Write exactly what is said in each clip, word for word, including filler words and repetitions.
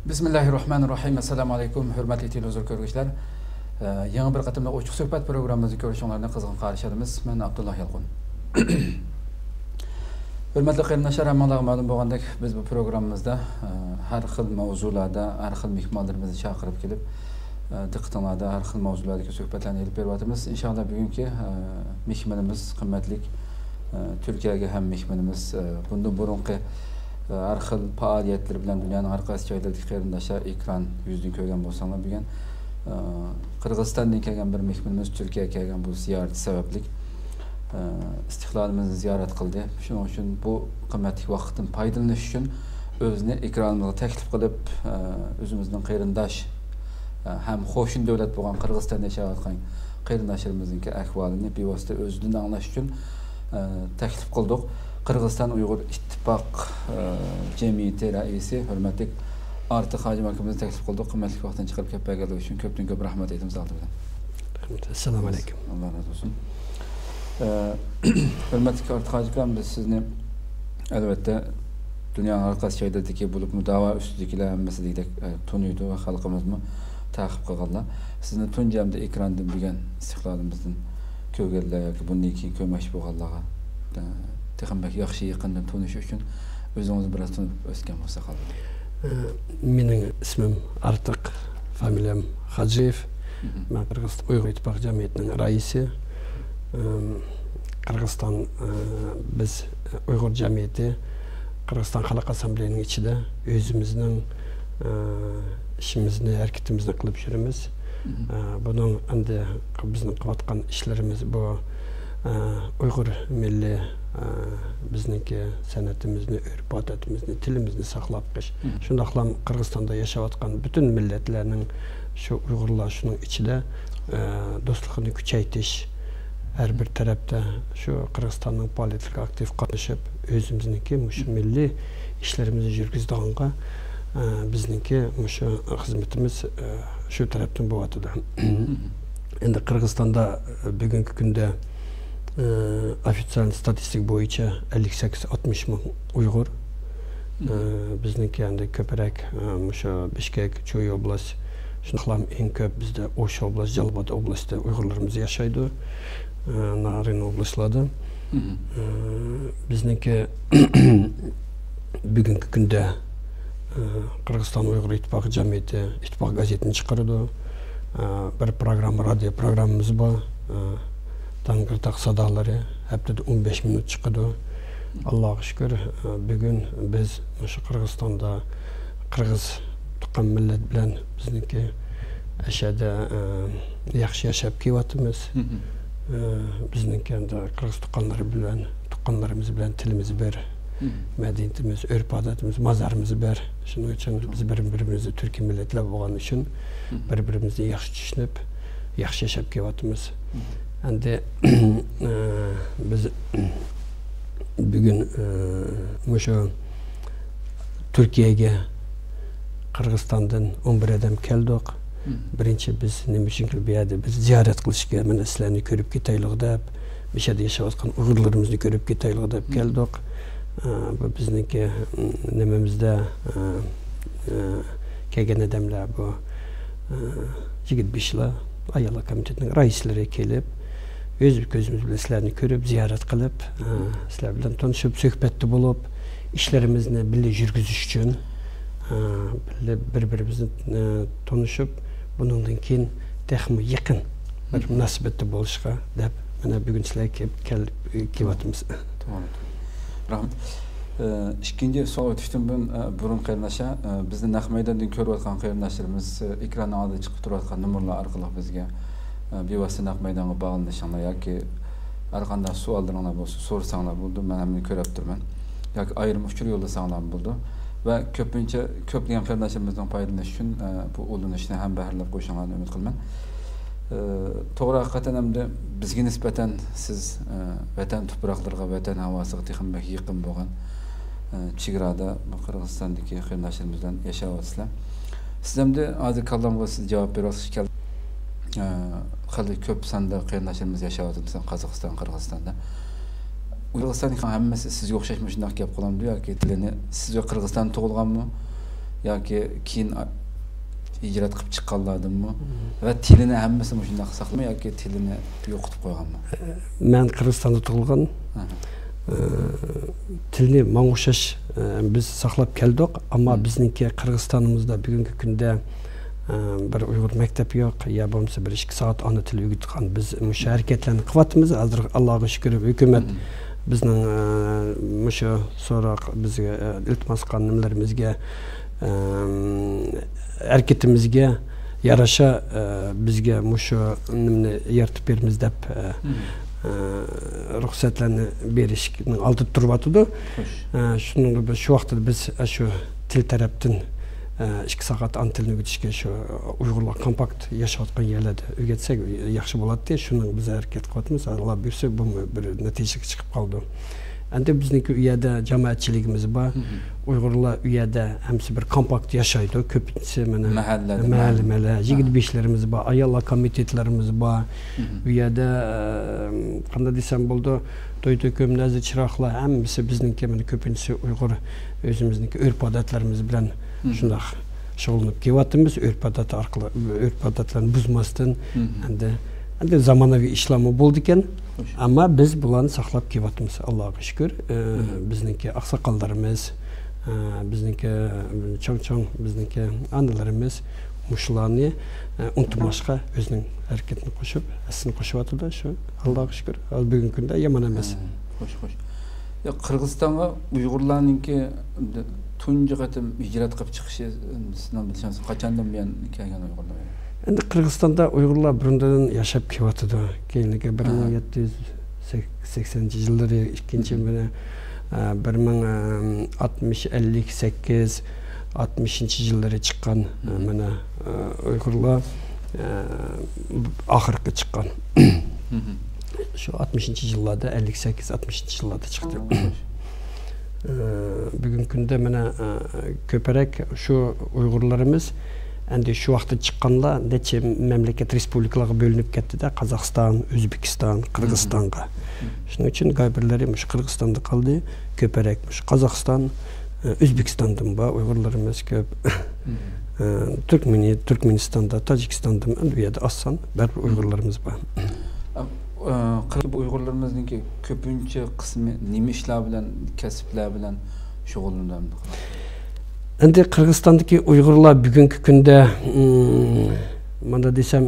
بىسمىللاھىررەھمانىررەھىم. ئەسسالامۇ ئەلەيكۇم، ھۆرمەتلىك تېلېۋىزور كۆرگۈچىلەر. ئە، يېڭى بىر قېتىملىق ئوچۇق سۆھبەت پروگراممىمىزنى كۆرۈشۈڭلارنى قىزغىن قارشى ئالىمىز. مەن ئابدۇللا يالقۇن. ھۆرمەتلىك قېرىنداشلار، ھەممىڭلارغا مەلۇم بولغاندەك، بىز بۇ پروگراممىمىزدا، ئە، ھەر خىل مەۋزۇلاردا ھەر خىل مېھمانلىرىمىزنى چاقىرىپ كېلىپ، ئە، دىققىتىڭلاردا ھەر خىل مەۋزۇلاردىكى سۆھبەتلەرنى ئېلىپ بېرىۋاتىمىز. ئىنشاللا بۈگۈنكى، ئە، مېھمىنىمىز قىممەتلىك، ئە، تۈركىيەگە ھەم مېھمىنىمىز، ئە، بۇندىن بۇرۇنقى، ئە، ھەر خىل پائالىيەتلىرى بىلەن دۇنيانىڭ ھەر قايسى جايلىرىدىكى قېرىنداشلار ئېكران يۈزىدىن كۆرگەن بولساڭلار، بۈگۈن، ئە، قىرغىزىستاندىن كەلگەن بىر مېھمىنىمىز تۈركىيەگە كەلگەن بۇ زىيارىتى سەۋەبلىك، ئە، ئىستىقلالىمىزنى زىيارەت قىلدى. شۇنىڭ ئۈچۈن بۇ قىممەتلىك ۋاقىتتىن پايدىلىنىش ئۈچۈن ئۆزىنى ئېكرانىمىزغا تەكلىپ قىلىپ، ئە، ئۆزىمىزنىڭ قېرىنداش، ئە، ھەم قوشنا دۆلەت بولغان قىرغىزىستاندا ياشاۋاتقان قېرىنداشلىرىمىزنىڭكى ئەھۋالىنى بىۋاسىتە ئۆزىدىن ئاڭلاش ئۈچۈن، ئە، تەكلىپ قىلدۇق. قىرغىزىستان ئۇيغۇر ئىتتىپاق، ئە، جەمئىيىتى رەئىسى ھۆرمەتلىك ئارتىق ھاجىم ئاكىمىزنى تەكلىپ قىلدۇق. قىممەتلىك ۋاقتىنى چىقىرىپ كەپ بەرگەنلىكى ئۈچۈن كۆپتىن كۆپ رەھمەت ئېيتىمىز ئالدى بىلەن. رەھمەت. ئەسسالامۇ ئەلەيكۇم. ئاللا رازى بولسۇن. ئە، ھۆرمەتلىك ئارتىق ھاجى ئاكام، بىز سىزنى ئەلۋەتتە دۇنيانىڭ ھەر قايسى جايلىرىدىكى، بولۇپمۇ داۋا ئۈستىدىكىلەر ھەممىسى دېگۈدەك، ئە، تونۇيدۇ ۋە خەلقىمىزمۇ تەقىب قىلغانلار. سىزنى تۇنجى ئەمدى ئېكراندىن بۈگۈن ئىستىقلالىمىزدىن كۆرگەنلەر ياكى بۇندىن كېيىن كۆرمەكچى بولغانلارغا، ئە، تېخىمۇ بەك ياخشى يېقىندىن تونۇشۇش ئۈچۈن ئۆزىڭىزنى بىراز تونۇپ ئۆتكەن بولساق ئالىدۇ. ئە، مېنىڭ ئىسمىم ئارتىق، فامىلىيەم خاجىيېف. مەن قىرغىزىستان ئۇيغۇر ئىتتىپاق جەمئىيىتىنىڭ رەئىسى. ئىم، قىرغىزىستان، ئە، بىز ئۇيغۇر جەمئىيىتى قىرغىزىستان خەلق ئاسسامبلېيىنىڭ ئىچىدە ئۆزىمىزنىڭ، ئە، ئىشىمىزنى، ھەرىكىتىمىزنى قىلىپ يۈرىمىز. ئە، بۇنىڭ ئەمدى بىزنىڭ قىلىۋاتقان ئىشلىرىمىز بۇ، ئە، ئۇيغۇر مىللىي، ئە، بىزنىڭكى سەنئىتىمىزنى، ئۆرپ-ئادىتىمىزنى، تىلىمىزنى ساقلاپ قېلىش. شۇنداقلا قىرغىزىستاندا ياشاۋاتقان پۈتۈن مىللەتلەرنىڭ، شۇ ئۇيغۇرلار شۇنىڭ ئىچىدە، ئە، دوستلۇقىنى كۈچەيتىش، ھەر بىر تەرەپتە شۇ قىرغىزىستاننىڭ پائالىيەتلىرىگە ئاكتىپ قاتنىشىپ، ئۆزىمىزنىڭكى مۇشۇ مىللىي ئىشلىرىمىزنى يۈرگۈزىدىغانغا، ئە، بىزنىڭكى مۇشۇ خىزمىتىمىز، ئە، شۇ تەرەپتىن بولۇۋاتىدۇ. ئەمدى قىرغىزىستاندا، ئە، بۈگۈنكى كۈندە، ئە، ئوفىتسىئال ستاتىستىكا بويىچە ئەللىك سەككىز، ئاتمىش مىڭ ئۇيغۇر. ئە، بىزنىڭكى ئەمدى كۆپرەك، ئە، مۇشۇ بىشكەك، چۇي ئوبلاست، شۇنداقلا ئەڭ كۆپ بىزدە ئوش ئوبلاست، جالالئاباد ئوبلاستىدا ئۇيغۇرلىرىمىز ياشايدۇ. ئە، نارىن ئوبلاستلاردا. ئە، بىزنىڭكى بۈگۈنكى كۈندە، ئە، قىرغىزىستان ئۇيغۇر ئىتتىپاقى جەمئىيىتى ئىتتىپاق گازېتىنى چىقىرىدۇ. ئە، بىر پروگرامما، رادىيو پروگراممىمىز بار. ئە، تەڭرىتاغ سادالىرى ھەپتىدە ئون بەش مىنۇت چىقىدۇ. ئاللاغا شۈكۈر، ئە، بۈگۈن بىز مۇشۇ قىرغىزىستاندا قىرغىز تۇغقان مىللەت بىلەن بىزنىڭكى ئەشەدە، ئە، ياخشى ياشاپ كېلىۋاتىمىز. ئە، بىزنىڭكى ئەمدى قىرغىز تۇغقانلىرى بىلەن، تۇغقانلىرىمىز بىلەن تىلىمىز بىر، مەدەنىيىتىمىز، ئۆرپ-ئادەتىمىز، مازارىمىز بىر. شۇنىڭ ئۈچۈن بىز بىر-بىرىمىزنى تۈركىي مىللەتلەر بولغان ئۈچۈن بىر-بىرىمىزنى ياخشى چۈشىنىپ، ياخشى ياشاپ كېلىۋاتىمىز. ئەمدى، ئە، بىز بۈگۈن، ئە، مۇشۇ تۈركىيەگە قىرغىزىستاندىن ئون بىر ئادەم كەلدۇق. بىرىنچى، بىز نېمە ئۈچۈن كېلىپ بۇ يەردە بىز زىيارەت قىلىشكە، مانا سىلەرنى كۆرۈپ كېتەيلىغۇ دەپ، مۇشۇ يەردە ياشاۋاتقان ئۇيغۇرلىرىمىزنى كۆرۈپ كېتەيلىغۇ دەپ كەلدۇق. ئە، بۇ بىزنىڭكى، م، نېمىمىزدە، ئە، ئە، كەلگەن ئادەملەر بۇ، ئە، يىگىت بېشىلار، ئاياللار كومىتېتىنىڭ رەئىسلىرى كېلىپ، ئۆز كۆزىمىز بىلەن سىلەرنى كۆرۈپ، زىيارەت قىلىپ، ئە، سىلەر بىلەن تونۇشۇپ، سۆھبەتتە بولۇپ، ئىشلىرىمىزنى بىللە يۈرگۈزۈش ئۈچۈن، ئە، بىللە بىر-بىرىمىزنى، ئە، تونۇشۇپ، بۇنىڭدىن كېيىن تېخىمۇ يېقىن بىر مۇناسىۋەتتە بولۇشقا دەپ، مانا بۈگۈن سىلەرگە كېلىپ، كېلىپ، كېلىۋاتىمىز. توغرا، توغرا. رەھمەت. ئە، ئىككىنچى سوئال ئۆتۈشتىن بۇرۇن، ئە، بۇرۇن قېرىنداشلار، ئە، بىزنى نەق مەيداندىن كۆرۈۋاتقان قېرىنداشلىرىمىز، ئە، ئېكراننىڭ ئالدىدا چىقىپ تۇرۇۋاتقان نومۇرلار ئارقىلىق بىزگە، ئە، بىۋاسىتە نەق مەيدانغا باغلىنىشىڭلار ياكى ھەر قانداق سوئاللىرىڭلار بولسا سورىساڭلار بولىدۇ، مەن ھەممىنى كۆرۈپ تۇرىمەن. ياكى ئايرىم ئۇچۇر يوللىساڭلارمۇ بولىدۇ. ۋە كۆپىنچە، كۆپلىگەن قېرىنداشلىرىمىزنىڭ پايدىلىنىشى ئۈچۈن، ئە، بۇ ئۇلىنىشنى ھەم بەھرىلەپ قويۇشۇڭلارنى ئۈمىد قىلىمەن. ئە، توغرا، ھەقىقەتەن ھەمدە بىزگە نىسبەتەن سىز، ئە، ۋەتەن تۇپراقلىرىغا، ۋەتەن ھاۋاسىغا تېخىمۇ بەك يېقىن بولغان، ئە، چېگرادا بۇ قىرغىزىستاندىكى قېرىنداشلىرىمىز بىلەن ياشاۋاتىسىلەر. سىز ھەمدە ھازىر كاللامغا سىز جاۋاب بېرىۋاتقۇسى كەلدى. ئە، خېلى كۆپ ساندا قېرىنداشلىرىمىز ياشاۋاتىدۇ، مەسىلەن، قازاقىستان، قىرغىزىستاندا. قىرغىزىستاندىكى ھەممىسى سىزگە ئوخشاش مۇشۇنداق گەپ قىلامدۇ ياكى تىلىنى سىز ۋە قىرغىزىستاندا تۇغۇلغانمۇ؟ ياكى كېيىن ئا-، ھىجرەت قىلىپ چىققانلاردىنمۇ؟ ۋە تىلىنى ھەممىسى مۇشۇنداق ساقلىدىمۇ ياكى تىلىنى يوقىتىپ قويغانمۇ؟ مەن قىرغىزىستاندا تۇغۇلغان. ئاھا. ئە، تىلنى ماڭا ئوخشاش، ئە، بىز ساقلاپ كەلدۇق، ئەمما بىزنىڭكى قىرغىزىستانىمىزدا بۈگۈنكى كۈندە، ئە، بىر ئۇيغۇر مەكتەپ يوق، يا بولمىسا بىر ئىككى سائەت ئانا تىل ئۆگىتىدىغان بىز مۇشۇ ھەرىكەتلەرنى قىلىۋاتىمىز. ھازىر ئاللاغا شۈكۈر، ھۆكۈمەت بىزنىڭ، ئە، مۇشۇ سوراق، بىزگە، ئە، ئىلتىماس قىلغان نېمىلىرىمىزگە، ئە، ھەرىكىتىمىزگە ياراشا، ئە، بىزگە مۇشۇ نېمىنى يارىتىپ بېرىمىز دەپ، ئە، ئە، رۇخسەتلەرنى بېرىشنىڭ ئالدىدا تۇرۇۋاتىدۇ. ئە، شۇنىڭغا بىز شۇ ۋاقىتتا بىز، ئە، شۇ تىل تەرەپتىن، ئە، ئىككى سائەت ئانا تىلىنى ئۆگىتىشكە شۇ ئۇيغۇرلار كومپاكت ياشاۋاتقان يەرلەردە ئۆگەتسەك ياخشى بولاتتى. شۇنىڭغا بىز ھەرىكەت قىلىۋاتىمىز. ئاللا بۇيرۇسا بۇمۇ بىر نەتىجىگە چىقىپ قالىدۇ. ئەمدى بىزنىڭكى ئۇ يەردە جامائەتچىلىكىمىز بار. ئۇيغۇرلار ئۇ يەردە ھەممىسى بىر كومپاكت ياشايدۇ. كۆپىنچىسى مانا مەھەللىلەردە، مەھەللە، مەھەللە. مەھەللە. يىگىت بېشىلىرىمىز بار، ئاياللار كومىتېتلىرىمىز بار. ئۇ يەردە، ئە، قانداق دېسەم بولىدۇ، توي تۆكۈم، نەزىر، چىراغلار ھەممىسى بىزنىڭكى، مانا كۆپىنچىسى ئۇيغۇر ئۆزىمىزنىڭكى ئۆرپ-ئادەتلىرىمىز بىلەن شۇنداق شۇغۇللىنىپ كېلىۋاتىمىز. ئۆرپ-ئادەت ئارقىلىق، ئۆرپ-ئادەتلەرنى بۇزماستىن، ئەمدى، ئەمدى زامانىۋى ئىشلارمۇ بولىدىكەن. ئەمما بىز بۇلارنى ساقلاپ كېلىۋاتىمىز، ئاللاغا شۈكۈر. ئە، بىزنىڭكى ئاقساقاللىرىمىز، ئە، بىزنىڭكى چوڭ-چوڭ، بىزنىڭكى ئانىلىرىمىز مۇشۇلارنى، ئە، ئۇنتۇماشقا ئۆزىنىڭ ھەرىكىتىنى قوشۇپ، ھەسسىسىنى قوشۇۋاتىدۇ. شۇ، ئاللاغا شۈكۈر. ھازىر بۈگۈنكى كۈندە يامان ئەمەس. ھە، خوش، خوش. يا، قىرغىزىستانغا ئۇيغۇرلارنىڭكى تۇنجى قېتىم ھىجرەت قىلىپ چىقىشى، سىزنىڭ بىلىشىڭىزچە، قاچاندىن بۇيان كەلگەن ئۇيغۇرلار؟ ئەمدى قىرغىزىستاندا ئۇيغۇرلار بۇرۇندىن ياشاپ كېلىۋاتىدۇ. كېيىنكى بىر مىڭ يەتتە يۈز سەكسەنىنچى يىللىرى، ئىككىنچى بىر، ئە، بىر مىڭ، ئە، ئاتمىش، ئەللىك سەككىز، ئاتمىشىنچى يىللىرى چىققان، ئە، مانا، ئە، ئۇيغۇرلار، ئە، ئاخىرقى چىققان. شۇ ئاتمىشىنچى يىللاردا، ئەللىك سەككىز، ئاتمىشىنچى يىللاردا چىقتى. ئە، بۈگۈنكى كۈندە مانا، ئە، كۆپرەك شۇ ئۇيغۇرلىرىمىز ئەمدى شۇ ۋاقىتتا چىققانلار نەچچە مەملىكەت، رېسپۇبلىكىلارغا بۆلۈنۈپ كەتتى-دە، قازاقىستان، ئۆزبېكىستان، قىرغىزىستانغا. شۇنىڭ ئۈچۈن گاي بىرلىرى مۇشۇ قىرغىزىستاندا قالدى، كۆپرەك مۇشۇ قازاقىستان، ئۆزبېكىستاندىن بار ئۇيغۇرلىرىمىز كۆپ. ئە، تۈركمېنى-، تۈركمېنىستاندا، تاجىكىستاندا، ئەمدى بۇ يەردە ئاز سان بەرىبىر ئۇيغۇرلىرىمىز بار. ئە، ئە، قىرغىزىستان ئۇيغۇرلىرىمىزنىڭكى كۆپىنچە قىسمى نېمە ئىشلار بىلەن، كەسىپلەر بىلەن شۇغۇللىنىدۇ؟ ئەمدى قىرغىزىستاندىكى ئۇيغۇرلار بۈگۈنكى كۈندە، ئىم، مۇنداق دېسەم،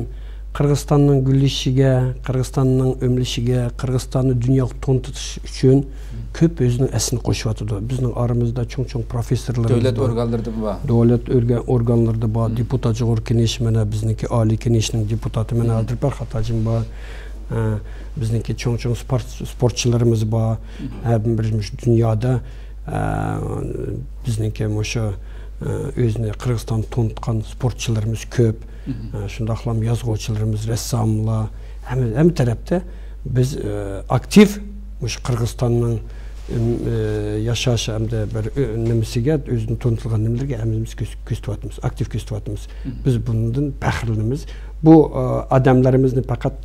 قىرغىزىستاننىڭ گۈللىشىشىگە، قىرغىزىستاننىڭ ئۆملىشىگە، قىرغىزىستاننى دۇنياغا تونۇتۇش ئۈچۈن كۆپ ئۆزىنىڭ ھەسسىسىنى قوشۇۋاتىدۇ. بىزنىڭ ئارىمىزدا چوڭ-چوڭ پروفېسسورلىرىمىز بار. دۆلەت ئورگانلىرىدىمۇ بار. دۆلەت ئورگا-، ئورگانلىرىدا بار. دېپۇتات، ئۇيغۇر كېڭىشى، مانا بىزنىڭكى ئالىي كېڭىشنىڭ دېپۇتاتى، مانا ھازىر پەرھات ھاجىم بار. ئە، بىزنىڭكى چوڭ-چوڭ سپورت-، سپورتچىلىرىمىز بار. ھەر بىر مۇشۇ دۇنيادا، ئە، بىزنىڭكى مۇشۇ، ئە، ئۆزىنى قىرغىزىستاندا تونۇتقان سپورتچىلىرىمىز كۆپ. ئە، شۇنداقلا يازغۇچىلىرىمىز، رەسساملار، ھەممە، ھەممە تەرەپتە بىز، ئە، ئاكتىپ مۇشۇ قىرغىزىستاننىڭ، ئىم، ئە، ياشاش ھەمدە بىر، ئۆ-، نېمىسىگە، ئۆزىنى تونۇتىدىغان نېمىلىرىگە ھەممىمىز كۆز-، كۆزىتىۋاتىمىز، ئاكتىپ كۆزىتىۋاتىمىز. بىز بۇنىڭدىن پەخىرلىنىمىز. بۇ، ئە، ئادەملىرىمىزنى پەقەت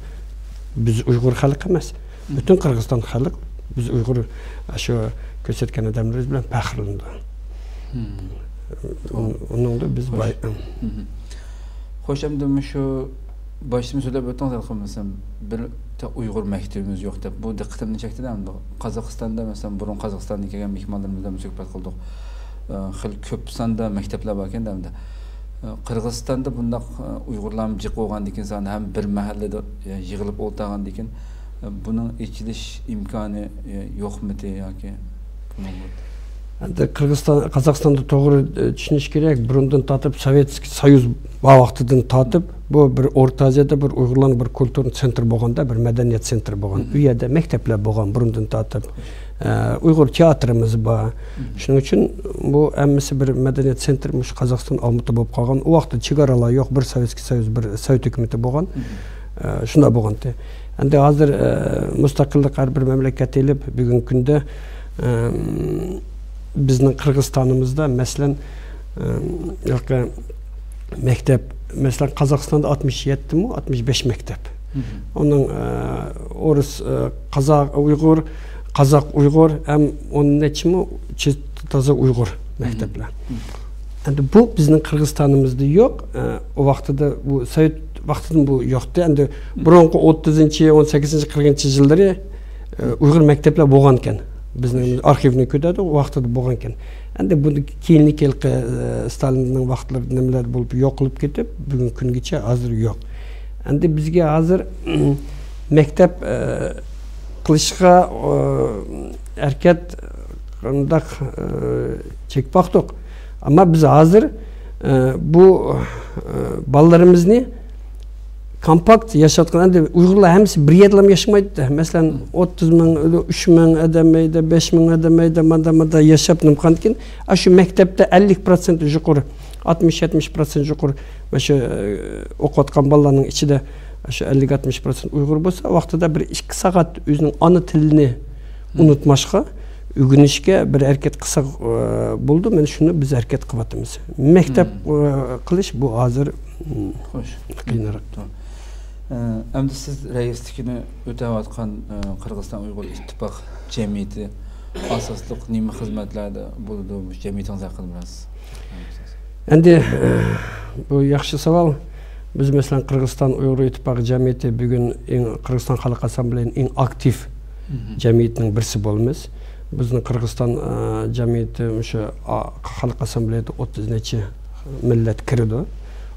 بىز ئۇيغۇر خەلق ئەمەس، پۈتۈن قىرغىزىستان خەلق، بىز ئۇيغۇر، ئە، شۇ كۆرسەتكەن ئادەملىرىمىز بىلەن پەخىرلىنىدۇ. ئۇن-، ئۇنىڭدا بىز باي-، خوش، ئەمدى مۇشۇ باشتىمۇ سۆزلەپ ئۆتتىڭىز، ھېلىقى مەسىلەن، بىر تە-، ئۇيغۇر مەكتىپىمىز يوق دەپ، بۇ دىققىتىمنى چەكتى-دە. ئەمدى قازاقىستاندا، مەسىلەن، بۇرۇن قازاقىستاندىن كەلگەن مېھمانلىرىمىز بىلەن سۆھبەت قىلدۇق. ئە، خېلى كۆپ ساندا مەكتەپلەر باركەن-دە ئەمدى. ئە، قىرغىزىستاندا بۇنداق، ئە، ئۇيغۇرلارمۇ جىق بولغاندىكىن، سان ھەم بىر مەھەللىدە، ئە، يىغىلىپ ئولتۇرغاندىكىن، ئە، بۇنىڭ ئېچىلىش ئىمكانى، ئە، يوقمىدى ياكى؟ ئەمدى قىرغىزىستان، قازاقىستاندا توغرا، ئە، چۈشىنىش كېرەك. بۇرۇندىن تارتىپ، سوۋېتسكىي سويۇز بار ۋاقتىدىن تارتىپ، بۇ بىر ئورتا ئازىيادا بىر ئۇيغۇرلارنىڭ بىر كۇلتۇرنىڭ سېنتىرى بولغاندا، بىر مەدەنىيەت سېنتىرى بولغان. ئۇ يەردە مەكتەپلەر بولغان بۇرۇندىن تارتىپ. ئە، ئۇيغۇر تىياتىرىمىز بار. شۇنىڭ ئۈچۈن بۇ ھەممىسى بىر مەدەنىيەت سېنتىرى مۇشۇ قازاقىستان ئالمۇتا بولۇپ قالغان. ئۇ ۋاقىتتا چېگرالار يوق، بىر سوۋېتسكىي سويۇز، بىر سوۋېت ھۆكۈمىتى بولغان. ئە، شۇنداق بولغانتى. ئەمدى ھازىر، ئە، مۇستەقىللىق ھەر بىر مەملىكەت ئېلىپ، بۈگۈنكى كۈندە، ئە، بىزنىڭ قىرغىزىستانىمىزدا، مەسىلەن، ئە، ھېلىقى مەكتەپ، مەسىلەن، قازاقىستاندا ئاتمىش يەتتىمۇ، ئاتمىش بەش مەكتەپ. ئۇنىڭ، ئە، ئورۇس، ئە، قازاق، ئۇيغۇر، قازاق، ئۇيغۇر، ھەم ئون نەچچىمۇ چىز-، تازا ئۇيغۇر مەكتەپلەر. ئەمدى بۇ بىزنىڭ قىرغىزىستانىمىزدا يوق. ئە، ئۇ ۋاقتىدا، بۇ سوۋېت ۋاقتىدىن بۇ يوقتى. ئەمدى بۇرۇنقى ئوتتۇزىنچى، ئون سەككىزىنچى، قىرىقىنچى يىللىرى، ئە، ئۇيغۇر مەكتەپلەر بولغانكەن. بىزنىڭ ئارخىۋنى كۆتەردۇق، ئۇ ۋاقتىدا بولغانكەن. ئەمدى بۇ كېيىنكى ھېلىقى، ئە، ستالىننىڭ ۋاقىتلىرىدا نېمىلەر بولۇپ يوقىلىپ كېتىپ، بۈگۈنكى كۈنگىچە ھازىر يوق. ئەمدى بىزگە ھازىر مەكتەپ، ئە، قىلىشقا، ئە، ھەرىكەت قانداق، ئە، چېكىپ باقتۇق. ئەمما بىز ھازىر، ئە، بۇ، ئە، بالىلىرىمىزنى كومپاكت ياشاتقان، ئەمدى ئۇيغۇرلار ھەممىسى بىر يەردىلا ياشىمايدۇ. مەسىلەن، ئوتتۇز مىڭ، ئۈچ مىڭ ئادەم مەيدە، بەش مىڭ ئادەم مەيدە، ماندا، ماندا ياشاپ نېمە قىلغاندىكىن، ئاشۇ مەكتەپتە ئەللىك پىروتسېنت يۇقىرى، ئاتمىش، يەتمىش پىروتسېنت يۇقىرى، مانا شۇ، ئە، ئوقۇۋاتقان بالىلارنىڭ ئىچىدە شۇ ئەللىك، ئاتمىش پىروتسېنت ئۇيغۇر بولسا، ۋاقتىدا بىر ئىككى سائەت ئۆزىنىڭ ئانا تىلىنى ئۇنتۇماسقا، ئۆگىنىشكە بىر ھەرىكەت قىلساق، ئە، بولىدۇ. مانا شۇنى بىز ھەرىكەت قىلىۋاتىمىز. مەكتەپ، ئە، قىلىش بۇ ھازىر، م، خوش. قىيىنراق. ئە، ئەمدى سىز رەئىسلىكىنى ئۆتەۋاتقان، ئە، قىرغىزىستان ئۇيغۇر ئىتتىپاق جەمئىيىتى ئاساسلىق نېمە خىزمەتلەردە بولىدۇ؟ مۇشۇ جەمئىيىتىڭىز ھەققىدە بىراز. ئەمدى، ئە، بۇ ياخشى سوئال. بىز، مەسىلەن، قىرغىزىستان ئۇيغۇر ئىتتىپاقى جەمئىيىتى بۈگۈن ئەڭ، قىرغىزىستان خەلق ئاسسامبلېيىنىڭ ئەڭ ئاكتىپ جەمئىيىتىنىڭ بىرسى بولىمىز. بىزنىڭ قىرغىزىستان، ئە، جەمئىيىتى مۇشۇ، ئا، خەلق ئاسسامبلېيىدا ئوتتۇز نەچچە مىللەت كىرىدۇ.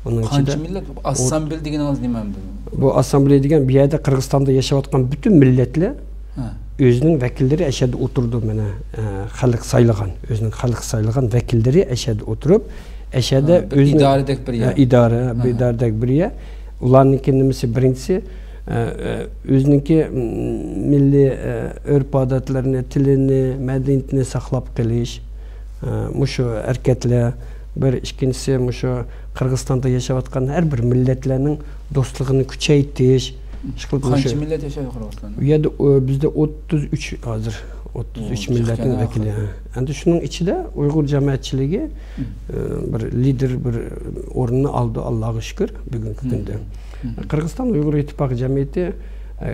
ئۇنىڭ قانچە ئىچىدە مىللەت؟ ئاسسامبلې دېگىنىڭىز نېمە ئەمدى؟ بۇ ئاسسامبلې دېگەن بۇ يەردە قىرغىزىستاندا ياشاۋاتقان پۈتۈن مىللەتلەر ھە. ئۆزىنىڭ ۋەكىللىرى ئەشەدە ئولتۇرىدۇ، مانا، ئە، خەلق سايلىغان، ئۆزىنىڭ خەلق سايلىغان ۋەكىللىرى ئەشەدە ئولتۇرۇپ، ئەشەدە ھە، بىر ئۆزىنىڭ ئىدارىدەك بىر ھە، يەر. ئىدارە، بىر ئىدارىدەك بىر يەر. ئۇلارنىڭكى نېمىسى بىرىنچىسى، ئە، ئە، ئۆزىنىڭكى، م، مىللىي، ئە، ئۆرپ-ئادەتلىرىنى، تىلىنى، مەدەنىيىتىنى ساقلاپ قېلىش، ئە، مۇشۇ ھەرىكەتلەر بىر، ئىككىنچىسى مۇشۇ قىرغىزىستاندا ياشاۋاتقان ھەر بىر مىللەتلەرنىڭ دوستلۇقىنى كۈچەيتىش. ئىشقىلىپ مۇشۇ قانچە مىللەت ياشايدۇ قىرغىزىستاندا؟ ئۇ يەردە، ئۇ، بىزدە ئوتتۇز ئۈچ ھازىر، ئوتتۇز ئۈچ مىللەتنىڭ ۋەكىلى. ئەمدى شۇنىڭ ئىچىدە ئۇيغۇر جامائەتچىلىكى، ئە، بىر لىدېر، بىر ئورۇننى ئالدى، ئاللاغا شۈكۈر، بۈگۈنكى كۈندە. قىرغىزىستان ئۇيغۇر ئىتتىپاقى جەمئىيىتى، ئە،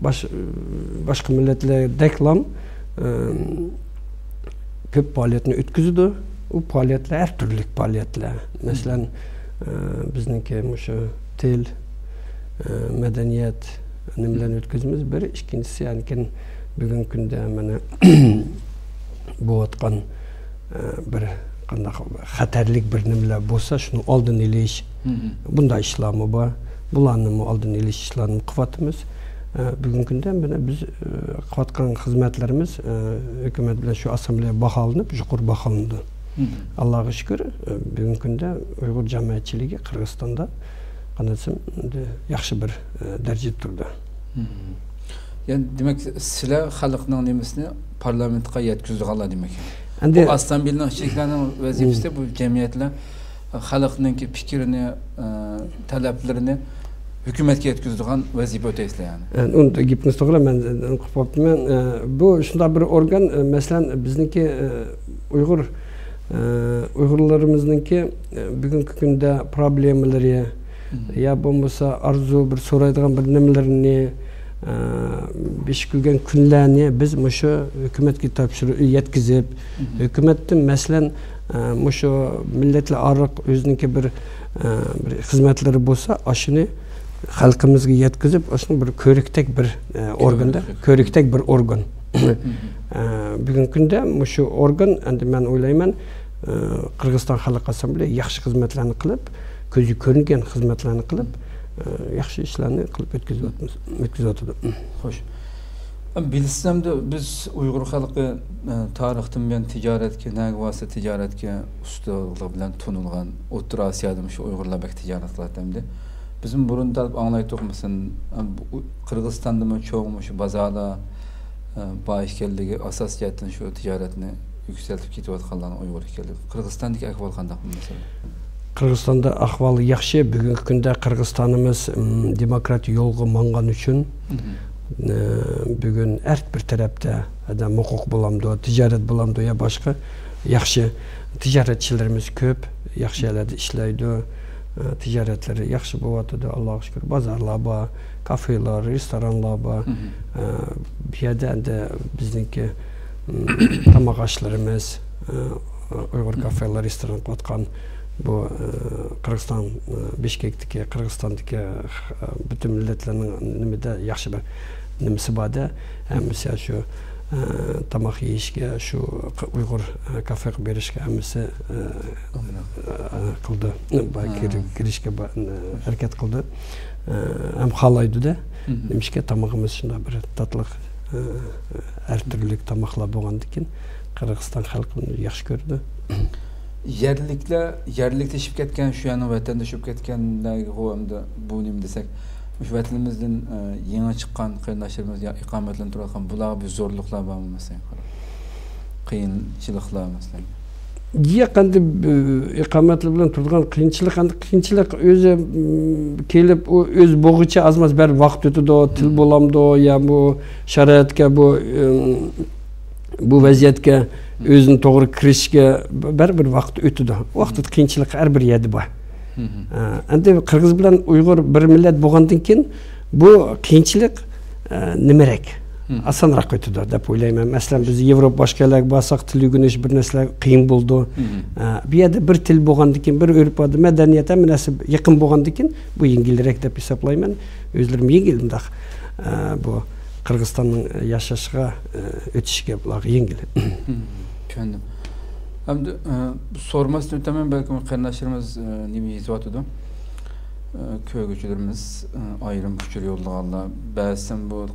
باش-، باشقا مىللەتلەردەكلام، ئە، كۆپ پائالىيەتنى ئۆتكۈزىدۇ. ئۇ پائالىيەتلەر ھەر تۈرلۈك پائالىيەتلەر. مەسىلەن، ئە، بىزنىڭكى مۇشۇ تىل، ئە، مەدەنىيەت نېمىلەرنى ئۆتكۈزىمىز. بىر، ئىككىنچىسى، يەنىكىن بۈگۈنكى كۈندە مانا بولۇۋاتقان، ئە، بىر قانداق خەتەرلىك بىر نېمىلەر بولسا، شۇنىڭ ئالدىنى ئېلىش، بۇنداق ئىشلارمۇ بار. بۇلارنىمۇ ئالدىنى ئېلىش ئىشلارنى قىلىۋاتىمىز. ئە، بۈگۈنكى كۈندە مانا بىز، ئە، قىلىۋاتقان خىزمەتلىرىمىز، ئە، ھۆكۈمەت بىلەن شۇ ئاسسامبلېيە باھالىنىپ، يۇقىرى باھالىنىدۇ. ئاللاغا شۈكۈر، ئە، بۈگۈنكى كۈندە ئۇيغۇر جامائەتچىلىكى قىرغىزىستاندا قانداق دېسەم، ئەمدى ياخشى بىر، ئە، دەرىجىدە تۇرىدۇ. يەنى، دېمەك، سىلەر خەلقنىڭ نېمىسىنى پارلامېنتقا يەتكۈزىدىغانلار دېمەك. ئەمدى بۇ ئاسسامبلېينىڭ ئىچىدىكىلەرنىڭ ۋەزىپىسى بۇ جەمئىيەتلەر خەلقنىڭكى پىكرىنى، ئە، تەلەپلىرىنى ھۆكۈمەتكە يەتكۈزىدىغان ۋەزىپە ئۆتەيسىلەر، يەنى. ئە، ئۇنى گېپىڭىز توغرا، مەن، ئە، قىلىپ قوپتىمەن. ئە، بۇ شۇنداق بىر ئورگان، ئە، مەسىلەن، بىزنىڭكى، ئە، ئۇيغۇر، ئە، ئۇيغۇرلىرىمىزنىڭكى، ئە، بۈگۈنكى كۈندە پروبلېمىلىرى، يا بولمىسا ئارزۇ بىر سورايدىغان بىر نېمىلىرىنى، ئە، بېشى كۈلگەن كۈنلەرنى بىز مۇشۇ ھۆكۈمەتكە تاپشۇرۇپ يەتكۈزۈپ، ھۆكۈمەتتىن، مەسىلەن، ئە، مۇشۇ مىللەتلەر ئارىلىق ئۆزىنىڭكى بىر، ئە، بىر خىزمەتلىرى بولسا، ئاشۇنى خەلقىمىزگە يەتكۈزۈپ، ئاشۇنى بىر كۆرۈكتەك بىر، ئە، ئورگاندا، كۆرۈكتەك بىر ئورگان. ئە، بۈگۈنكى كۈندە مۇشۇ ئورگان، ئەمدى مەن ئويلايمەن، ئە، قىرغىزىستان خەلق ئاسسامبلېيە ياخشى خىزمەتلەرنى قىلىپ، كۆزگە كۆرۈنگەن خىزمەتلەرنى قىلىپ، ئە، ياخشى ئىشلارنى قىلىپ ئۆتكۈزۈۋاتىمىز، ئۆتكۈزۈۋاتىدۇ. خوش. بىلىسىز، ئەمدى بىز ئۇيغۇر خەلقى، ئە، تارىختىن بۇيان تىجارەتكە، نەگە بارسا تىجارەتكە ئۇستىلىق بىلەن تونۇلغان. ئوتتۇرا ئاسىيادا مۇشۇ ئۇيغۇرلار بەك تىجارەت قىلاتتى ئەمدى. بىزمۇ بۇرۇن دەپ ئاڭلايتتۇق، مەسىلەن، ئە، بۇ قىرغىزىستاندىمۇ چوڭ مۇشۇ بازارلار، ئە، بار ئىكەنلىكى، ئاساسىي جەھەتتىن شۇ تىجارەتنى يۈكسەلتىپ كېتىۋاتقانلارنىڭ ئۇيغۇر ئىكەنلىكى. قىرغىزىستاندىكى ئەھۋال قانداق بۇ مەسىلىدە؟ قىرغىزىستاندا ئەھۋال ياخشى. بۈگۈنكى كۈندە قىرغىزىستانىمىز، ئىم، دېموكراتىيە يولىغا ماڭغان ئۈچۈن، ئە، بۈگۈن ھەر بىر تەرەپتە، ھەدە ھوقۇق بولامدۇ، تىجارەت بولامدۇ يا باشقا، ياخشى. تىجارەتچىلىرىمىز كۆپ، ياخشى يەرلەردە ئىشلەيدۇ. ئە، تىجارەتلىرى ياخشى بولۇۋاتىدۇ، ئاللاغا شۈكۈر. بازارلار بار، كافېلار، رېستورانلار بار. ئە، بۇ يەردە ئەمدى بىزنىڭكى، ئىم، تاماق ئاشلىرىمىز، ئە، ئۇيغۇر كافېلار، رېستوران قىلىۋاتقان بۇ، ئە، قىرغىزىستان، ئە، بىشكەكتىكى، قىرغىزىستاندىكى، ئە، پۈتۈن مىللەتلەرنىڭ نېمىدە ياخشى بىر نېمىسى بار-دە، ھەممىسى شۇ، ئە، تاماق يېيىشكە، شۇ ق-، ئۇيغۇر، ئە، كافېغا بېرىشكە ھەممىسى، ئە، ئە، قىلدى. با-، كىر-، كىرىشكە با-، ئە، ھەرىكەت قىلدى. ئە، ھەم خالايدۇ-دە. نېمىشقا تامىقىمىز شۇنداق بىر تاتلىق، ئە، ھەر تۈرلۈك تاماقلار بولغاندىكىن، قىرغىزىستان خەلقى بۇنى ياخشى كۆرىدۇ. يەرلىكلەر، يەرلىكلىشىپ كەتكەن، شۇ يەرنىڭ ۋەتەندىشى بولۇپ كەتكەنلەرگە ئەمدى بۇ نېمە دېسەك، مۇشۇ ۋەتىنىمىزدىن، ئە، يېڭى چىققان قېرىنداشلىرىمىز يا ئىقامەتلىنىپ تۇرۇۋاتقان بۇلارغا بىر زورلۇقلار بارمۇ، مەسىلەن؟ قىيىنچىلىقلار، مەسىلەن؟ ياق، ئەمدى، ئە، ئىقامەتلەر بىلەن تۇرىدىغان قىيىنچىلىق، ئەمدى قىيىنچىلىق ئۆزى، م، كېلىپ، ئۇ ئۆز بوغىچە ئاز-ماز بىر ۋاقىت ئۆتىدۇ، تىل بولامدۇ، يا بۇ شارائىتكە، بۇ، ئە، بۇ ۋەزىيەتكە ئۆزىنى توغرا كىرىشىشكە بەرىبىر ۋاقىت ئۆتىدۇ. ۋاقىت قىيىنچىلىق ھەر بىر يەردە بار. ئە، ئەمدى قىرغىز بىلەن ئۇيغۇر بىر مىللەت بولغاندىن كېيىن بۇ قىيىنچىلىق، ئە، نېمىرەك، ئاسانراق ئۆتىدۇ دەپ ئويلايمەن. مەسىلەن، بىز ياۋروپا باشقا يەرلەرگە بارساق، تىل ئۆگىنىش بىر نەرسىلەر قىيىن بولىدۇ. ئە، بۇ يەردە بىر تىل بولغاندىن كېيىن، بىر ئۆرپ-ئادەت، مەدەنىيەت، ھەممە نەرسە يېقىن بولغاندىن كېيىن، بۇ يېڭىلرەك دەپ ھېسابلايمەن. ئۆزلىرىمۇ يېڭىل مۇنداق، ئە، بۇ قىرغىزىستاننىڭ ياشاشىغا، ئە، ئۆتۈشىگە بۇلارغا يېڭىل. چۈشەندىم. ئەمدى، ئە، سورىماستىن ئۆتەمەن، بەلكىم قېرىنداشلىرىمىز، ئە، نېمە يېزىۋاتىدۇ؟ ئە، كۆرگۈچىلىرىمىز، ئە، ئايرىم ئۇچۇر يوللىغانلار، بەزىسى بۇ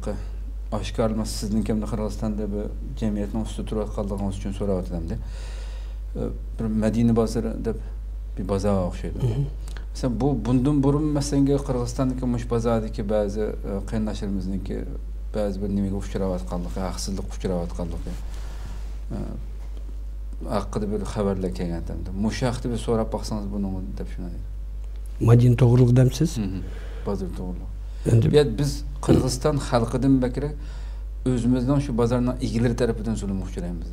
ئاشكارىلىماس، سىزنىڭكى ئەمدى قىرغىزىستاندا بىر جەمئىيەتنىڭ ئۈستىدە تۇرۇۋاتقانلىقىڭىز ئۈچۈن سوراۋاتىدۇ ئەمدى. ئە، بىر مەدىنە بازىرى دەپ بىر بازارغا ئوخشايدۇ. مەسىلەن، بۇ بۇندىن بۇرۇن، مەسىلەن، قىرغىزىستاندىكى مۇشۇ بازاردىكى بەزى، ئە، قېرىنداشلىرىمىزنىڭكى بەزى بىر نېمىگە ئۇچراۋاتقانلىقى، ھەقسىزلىققا ئۇچراۋاتقانلىقى، ئە، ھەققىدە بىر خەۋەرلەر كەلگەنتى. مۇشۇ ھەقتە بىر سوراپ باقسىڭىز بۇنىڭغا دەپ شۇنداق. مەدىنە توغرىلىق دەمسىز؟ بازار توغرىلىق. ئەمدى بۇ يەردە بىز قىرغىزىستان خەلقىدىن بەكرەك ئۆزىمىزنىڭ شۇ بازارنىڭ ئىگىلىرى تەرىپىدىن زۇلۇمغا ئۇچرايمىز.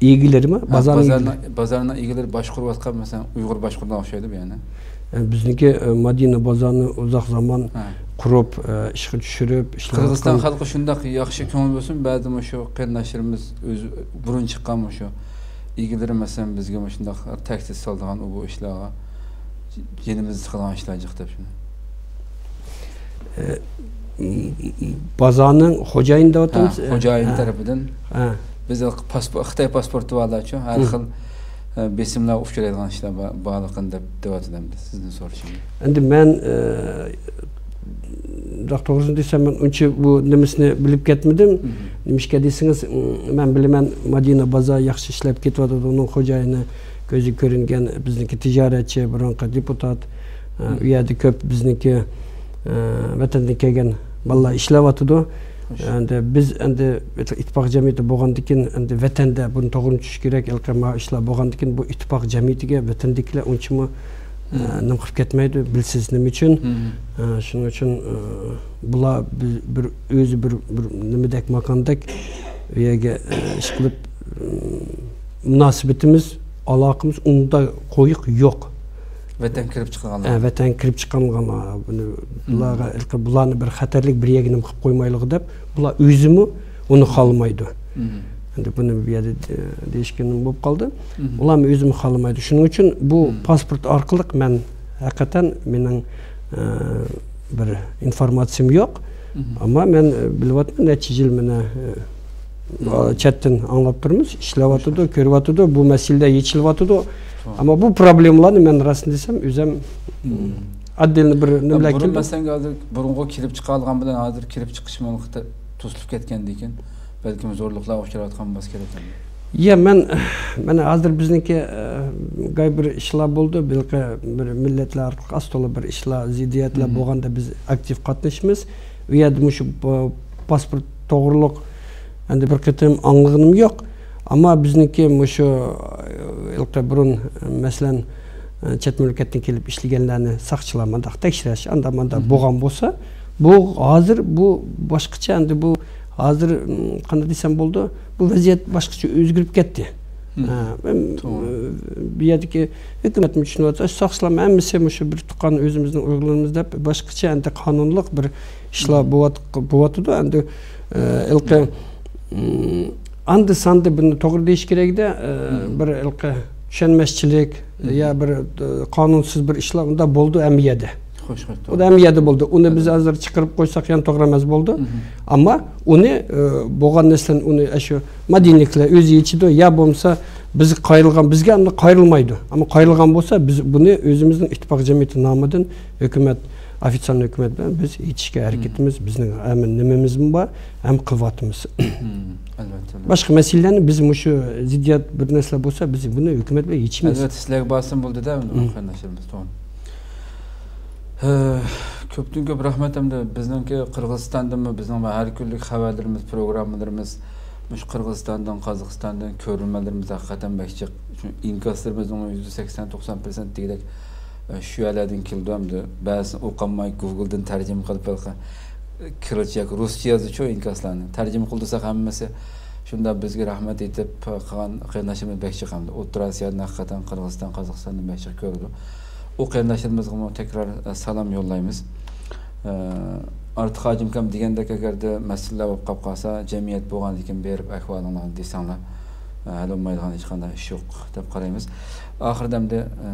ئىگىلىرىمۇ؟ ھە، بازارنىڭ ئىگىلىرى. بازارنىڭ ئىگىلىرى باشقۇرۇۋاتقان، مەسىلەن، ئۇيغۇر باشقۇرغان ئوخشايدۇ بۇ يەرنى. ئە، بىزنىڭكى، ئە، مەدىنە بازارنى ئۇزاق زامان قۇرۇپ، ئە، ئىشقا چۈشۈرۈپ، ئىشلەۋاتقان. قىرغىزىستان خەلقى شۇنداق ياخشى كۆڭۈل بولسۇن، بەزى مۇشۇ قېرىنداشلىرىمىز ئۆزى بۇرۇن چىققان مۇشۇ ئىگىلىرى، مەسىلەن، بىزگە مۇشۇنداق تەھدىت سالىدىغان ئۇ بۇ ئىشلارغا، يېنىمىزدا چىقىدىغان ئىشلار جىق دەپ شۇنى. ئە، بازارنىڭ خوجايىنى دەۋاتىمىز. ھە، خوجايىنى تەرىپىدىن. ھە. بىز پاسپو-، خىتاي پاسپورتى بارلارچۇ، ھەر خىل، ئە، بېسىملارغا ئۇچرايدىغان ئىشلار بار-، بارلىقىنى دەپ دەۋاتىدۇ ئەمدى سىزنىڭ سورىشىڭىز. ئەمدى مەن، ئە، توغرىسىنى دېسەم، مەن ئۇنچە بۇ نېمىسىنى بىلىپ كەتمىدىم. نېمىشقا دېسىڭىز، مەن بىلىمەن، مەدىنە بازار ياخشى ئىشلەپ كېتىۋاتىدۇ، ئۇنىڭ خوجايىنى كۆزگە كۆرۈنگەن بىزنىڭكى تىجارەتچى، بۇرۇنقى دېپۇتات. ئە، ئۇ يەردە كۆپ بىزنىڭكى، ئە، ۋەتەندىن كەلگەن بالىلار ئىشلەۋاتىدۇ. ئەمدى بىز ئەمدى ئىتتىپاق جەمئىيىتى بولغاندىكىن، ئەمدى ۋەتەندە بۇنى توغرىنى چۈشۈش كېرەك. ھېلىقى ماۋۇ ئىشلار بولغاندىكىن، بۇ ئىتتىپاق جەمئىيىتىگە ۋەتەندىكىلەر ئۇنچىمۇ، ئە، نېمە قىلىپ كەتمەيدۇ، بىلسىز نېمە ئۈچۈن. ئە، شۇنىڭ ئۈچۈن، ئە، بۇلار بىز بىر، ئۆزى بىر، بىر نېمىدەك، ماكاندەك ئۇ يەرگە، ئە، ئىش قىلىپ، ئە، مۇناسىۋىتىمىز، ئالاقىمىز ئۇنداق قويۇق يوق. ۋەتەن كىرىپ چىققانلار. ئە، ۋەتەن كىرىپ چىققانلار. بۇنى، بۇلارغا، بۇلارنى بىر خەتەرلىك بىر يەرگە نېمە قىلىپ قويمايلىغۇ دەپ، بۇلار ئۆزىمۇ ئۇنى خالىمايدۇ. ئەمدى بۇنى بۇ يەردە، ئە، دېيىشكىنىم بولۇپ قالدى. ئۇلارمۇ ئۆزىمۇ خالىمايدۇ. شۇنىڭ ئۈچۈن بۇ پاسپورت ئارقىلىق مەن ھەقىقەتەن مېنىڭ، ئە، بىر ئىنفورماتسىيەم يوق. ئەمما مەن، ئە، بىلىۋاتىمەن، نەچچە يىل مانا، ئە، چەتتىن ئاڭلاپ تۇرىمىز، ئىشلەۋاتىدۇ، كۆرۈۋاتىدۇ، بۇ مەسىلىلەر يېچىلىۋاتىدۇ. ئەمما بۇ پروبلېمىلارنى مەن راستىنى دېسەم، ئۆزۈم ئاددىي بىر نېمىلەر بۇرۇن كېلىدۇ. مەسىلەن، ھازىر بۇرۇنغۇ كېلىپ چىقالىغان بىلەن ھازىر كېلىپ چىقىش مۇنقىتى توسۇلۇپ كەتكەندىن كېيىن، بەلكىم زورلۇقلارغا ئۇچراۋاتقان بولسا كېرەك ئەمدى. يا، مەن، مەن ھازىر بىزنىڭكى، ئە، گاي بىر ئىشلار بولدى، بىر مىللەتلەر ئارقىلىق ئاستىلا بىر ئىشلار، زىددىيەتلەر بولغاندا بىز ئاكتىپ قاتنىشىمىز. ئۇ يەردە مۇشۇ پا-، پاسپورت توغرۇلۇق ئەمدى بىر قېتىم ئاڭلىغىنىم يوق. ئەمما بىزنىڭكى مۇشۇ، ئە، ھېلىقى بۇرۇن، مەسىلەن، ئە، چەت مەملىكەتتىن كېلىپ ئىشلىگەنلەرنى ساقچىلار مۇنداق تەكشۈرۈش، ئانداق مۇنداق بولغان بولسا، بۇ ھازىر بۇ باشقىچە، ئەمدى بۇ ھازىر، م، قانداق دېسەم بولىدۇ، بۇ ۋەزىيەت باشقىچە ئۆزگىرىپ كەتتى. ئە، مەن، ئە، بۇ يەردىكى ھۆكۈمەتمۇ چۈشىنىۋاتىدۇ، ساقچىلارمۇ ھەممىسى مۇشۇ بىر تۇغقان ئۆزىمىزنىڭ ئۇيغۇرلىرىمىز دەپ باشقىچە ئەمدى قانۇنلۇق بىر ئىشلار بولۇۋات-، بولۇۋاتىدۇ. ئەمدى، ئە، ھېلىقى، م، ئاندى ساندى بۇنى توغرا دېيىش كېرەكتە، ئە، بىر ھېلىقى چۈشەنمەسچىلىك يا بىر، ئە، قانۇنسىز بىر ئىشلار ئۇندا بولدى ھەممە يەردە. خوش، خوش، ئۇ توغرا. ھەممە يەردە بولدى. ئۇنى بىز ھازىر چىقىرىپ قويساق يەنە توغرا ئەمەس بولدى. ئەمما ئۇنى، ئە، بولغان نەرسىلەرنى ئۇنى ئاشۇ مەدەنىيلىكلەر ئۆزى يېچىدۇ يا بولمىسا بىزگە قايرىلغان، بىزگە ئەمدى قايرىلمايدۇ. ئەمما قايرىلغان بولسا بىز بۇنى ئۆزىمىزنىڭ ئىتتىپاق جەمئىيىتى نامىدىن ھۆكۈمەت، ئوفىتسىيال ھۆكۈمەت بىلەن بىز يېتىشكە ھەرىكىتىمىز، بىزنىڭ ھەممە نېمىمىزمۇ بار، ھەم قىلىۋاتىمىز. ئەلۋەتتە. باشقا مەسىلىلەرنى بىز مۇشۇ زىددىيەت بىر نەرسىلەر بولسا، بىز بۇنى ھۆكۈمەت بىلەن يېچىمىز. ئەلۋەتتە، سىلەرگە بارسىمۇ بولدىدە، قېرىنداشلىرىمىز، توغرا. ھە، كۆپتىن كۆپ رەھمەت. ئەمدى بىزنىڭكى قىرغىزىستاندىنمۇ بىزنىڭ ھەر كۈنلۈك خەۋەرلىرىمىز، پروگراممىلىرىمىز، مۇشۇ قىرغىزىستاندىن، قازاقىستاندىن كۆرۈرمەنلىرىمىز ھەقىقەتەن بەك جىق. شۇ ئىنكاسلىرىمىزنىڭ يۈزدە سەكسەن، توقسان پىرسەنت دېگۈدەك، ئە، شۇ يەرلەردىن كېلىدۇ. ئەمدى بەزىسىنى ئوقۇيالماي گوگلدىن تەرجىمە قىلىپ، ھېلىقى كىرىلچە ياكى رۇسچە يازىدۇ ئىنكاسلارنى. تەرجىمە قىلدۇرساق ھەممىسى شۇنداق بىزگە رەھمەت ئېيتىپ قىلغان قېرىنداشلىرىمىز بەك جىق ئەمدى. ئوتتۇرا ئاسىيادىن ھەقىقەتەن قىرغىزىستان، قازاقىستاندىن بەك جىق كۆرىدۇ. ئۇ قېرىنداشلىرىمىزغىمۇ تەكرار، ئە، سالام يوللايمىز. ئە، ئارتۇق ھاجىمكام دېگەندەك، ئەگەردە مەسىلىلەر بولۇپ قاپ قالسا، جەمئىيەت بولغاندىن كېيىن بېرىپ ئەھۋالىڭلارنى دېسەڭلار، ئە، ھەل بولمايدىغان ھېچقانداق ئىش يوق دەپ قارايمىز. ئاخىرىدا ئەمدى، ئە،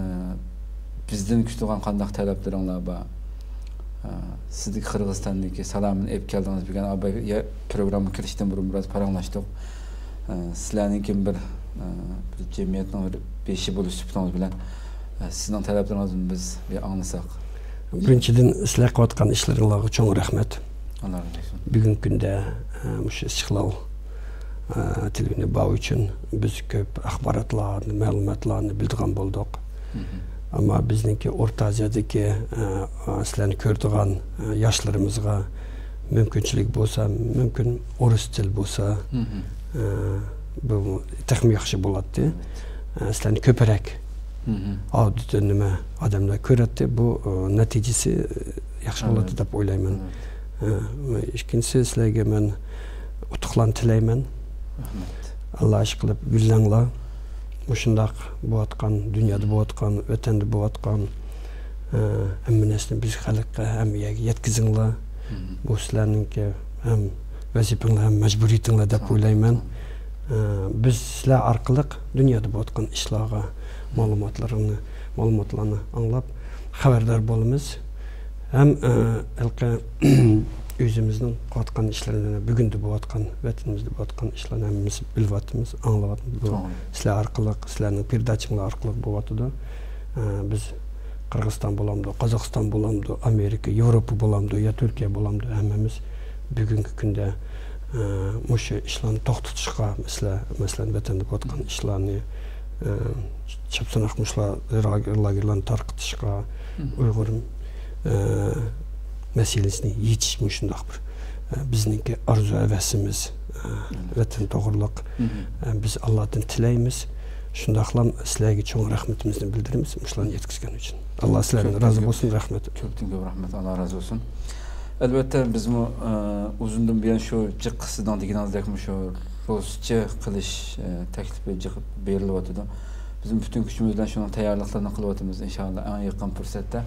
بىزدىن كۈتىدىغان قانداق تەلەپلىرىڭلار بار؟ ئە، سىزدىكى قىرغىزىستاندىكى سالامىنى ئېلىپ كەلدىڭىز. بۈگۈن ئاباي يا-، پروگرامما كىرىشتىن بۇرۇن بىراز پاراڭلاشتۇق. ئە، سىلەرنىڭكى بىر، ئە، بىر جەمئىيەتنىڭ بىر بېشى بولۇش سۈپىتىڭىز بىلەن، ئە، سىزنىڭ تەلەپلىرىڭىزنى بىز بىر ئاڭلىساق. بىرىنچىدىن، سىلەر قىلىۋاتقان ئىشلىرىڭلارغا چوڭ رەھمەت. ئاللا رازى بولسۇن. بۈگۈنكى كۈندە، ئە، مۇشۇ ئىستىقلال، ئە، تېلېۋىزىيونى بار ئۈچۈن بىز كۆپ ئاخباراتلارنى، مەلۇماتلارنى بىلىدىغان بولدۇق. ئەمما بىزنىڭكى ئورتا ئازىيادىكى، ئە، سىلەرنى كۆرىدىغان، ئە، ياشلىرىمىزغا مۇمكىنچىلىك بولسا، مۇمكىن ئورۇس تىل بولسا، ئە، بۇ تېخىمۇ ياخشى بولاتتى. ئە، سىلەرنى كۆپرەك ئاۋدىتور نېمە ئادەملەر كۆرەتتى. بۇ، ئە، نەتىجىسى ياخشى بولاتتى دەپ ئويلايمەن. ئە، ئىككىنچىسى، سىلەرگە مەن ئۇتۇقلارنى تىلەيمەن. رەھمەت. ئاللا ئىشقىلىپ گۈللەڭلار. مۇشۇنداق بولۇۋاتقان، دۇنيادا بولۇۋاتقان، ۋەتەندە بولۇۋاتقان، ئە، ھەممە نەرسىنى بىز خەلققە، ھەممە يەرگە يەتكۈزۈڭلار. بۇ سىلەرنىڭكى ھەم ۋەزىپىڭلار، ھەم مەجبۇرىيىتىڭلار دەپ ئويلايمەن. ئە، بىز سىلەر ئارقىلىق دۇنيادا بولۇۋاتقان ئىشلارغا مەلۇماتلىرىنى، مەلۇماتلارنى ئاڭلاپ خەۋەردار بولىمىز. ھەم، ئە، ھېلىقى ئۆزىمىزنىڭ قىلىۋاتقان ئىشلىرىنى، بۈگۈندە بولۇۋاتقان، ۋەتىنىمىزدە بولۇۋاتقان ئىشلارنى ھەممىمىز بىلىۋاتىمىز، ئاڭلاۋاتىمىز. بۇ سىلەر ئارقىلىق، سىلەرنىڭ پېرېداچىڭلار ئارقىلىق بولۇۋاتىدۇ. ئە، بىز قىرغىزىستان بولامدۇ، قازاقىستان بولامدۇ، ئامېرىكا، ياۋروپا بولامدۇ يا تۈركىيە بولامدۇ، ھەممىمىز بۈگۈنكى كۈندە، ئە، مۇشۇ ئىشلارنى توختىتىشقا، مەسىلەن، مەسىلەن، ۋەتەندە بولۇۋاتقان ئىشلارنى، ئە، چاپساناق مۇشۇلار لاگېرلارنى تارقىتىشقا، ئۇيغۇر، ئە، مەسىلىسىنى يېچىش مۇشۇنداق بىر، ئە، بىزنىڭكى ئارزۇ ھەۋەسىمىز، ئە، ۋەتەن توغرۇلۇق. ئە، بىز ئاللادىن تىلەيمىز. شۇنداقلا سىلەرگە چوڭ رەھمىتىمىزنى بىلدۈرىمىز، مۇشۇلارنى يەتكۈزگەن ئۈچۈن. ئاللا سىلەردىن رازى بولسۇن، رەھمەت. كۆپتىن كۆپ رەھمەت، ئاللا رازى بولسۇن. ئەلۋەتتە، بىزمۇ، ئە، ئۇزۇندىن بۇيان شۇ جىق سىزنىڭ دېگىنىڭىزدەك مۇشۇ رۇسچە قىلىش، ئە، تەكلىپى جىق بېرىلىۋاتىدۇ. بىزمۇ پۈتۈن كۈچىمىز بىلەن شۇنىڭ تەييارلىقلىرىنى قىلىۋاتىمىز. ئىنشاللا، ئەڭ يېقىن پۇرسەتتە،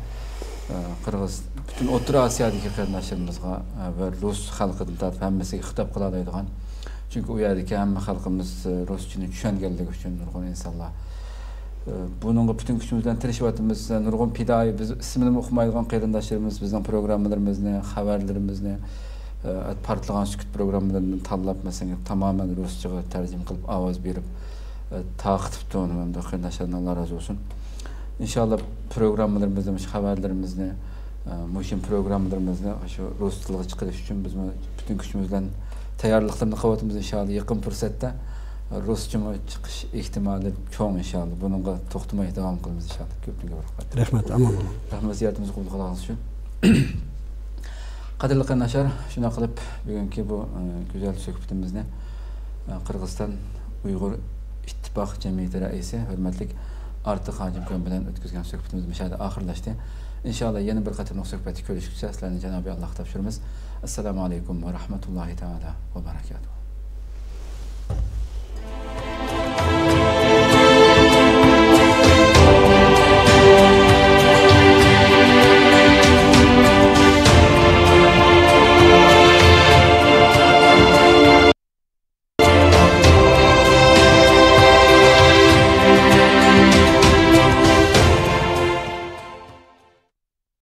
ئە، قىرغىز، پۈتۈن ئوتتۇرا ئاسىيادىكى قېرىنداشلىرىمىزغا، ئە، ۋە رۇس خەلقىدىن تارتىپ ھەممىسىگە خىتاب قىلالايدىغان. چۈنكى ئۇ يەردىكى ھەممە خەلقىمىز، ئە، رۇسچىنى چۈشەنگەنلىكى ئۈچۈن نۇرغۇن ئىنسانلار، ئە، بۇنىڭغا پۈتۈن كۈچىمىز بىلەن تىرىشىۋاتىمىز. نۇرغۇن پىدائىي، بىز ئىسمىنىمۇ ئۇقمايدىغان قېرىنداشلىرىمىز بىزنىڭ پروگراممىلىرىمىزنى، خەۋەرلىرىمىزنى، ئە، پارتلىغان سۈكۈت پروگراممىلىرىنى تاللاپ، مەسىلەن، تامامەن رۇسچىغا تەرجىمە قىلىپ، ئاۋاز بېرىپ، ئە، تارقىتىپتۇ. ئۇنى مەن قېرىنداشلاردىن ئاللا رازى بولسۇن. ئىنشاللا پروگراممىلىرىمىزنى، مۇشۇ خەۋەرلىرىمىزنى، ئە، مۇشۇ پروگراممىلىرىمىزنى شۇ رۇس تىلىغا چىقىرىش ئۈچۈن بىزمۇ پۈتۈن كۈچىمىز بىلەن تەييارلىقلىرىنى قىلىۋاتىمىز. ئىنشاللا يېقىن پۇرسەتتە رۇسچىمۇ چىقىش ئېھتىمالى چوڭ. ئىنشاللا بۇنىڭغا توختىماي داۋام قىلىمىز ئىنشاللا. كۆپتىن كۆپ رەھمەت. رەھمەت، ئامان بولۇڭ. رەھمەت، زىيارىتىمىزنى قوبۇل قىلغىنىڭىز ئۈچۈن. قەدىرلىك قېرىنداشلار، شۇنداق قىلىپ بۈگۈنكى بۇ، ئە، گۈزەل سۆھبىتىمىزنى، ئە، قىرغىزىستان ئۇيغۇر ئىتتىپاق جەمئىيىتى رەئىسى ھۆرمەتلىك ئارتىق ھاجىمكان بىلەن ئۆتكۈزگەن سۆھبىتىمىز مۇشۇ يەردە ئاخىرلاشتى. ئىنشاللا يەنە بىر قېتىملىق سۆھبەتتە كۆرۈشكۈچە سىلەرنى جانابى ئاللاغا تاپشۇرىمىز. ئەسسالامۇ ئەلەيكۇم ۋە رەھمەتۇللاھى تائالا ۋە بەرەكاتۇھ.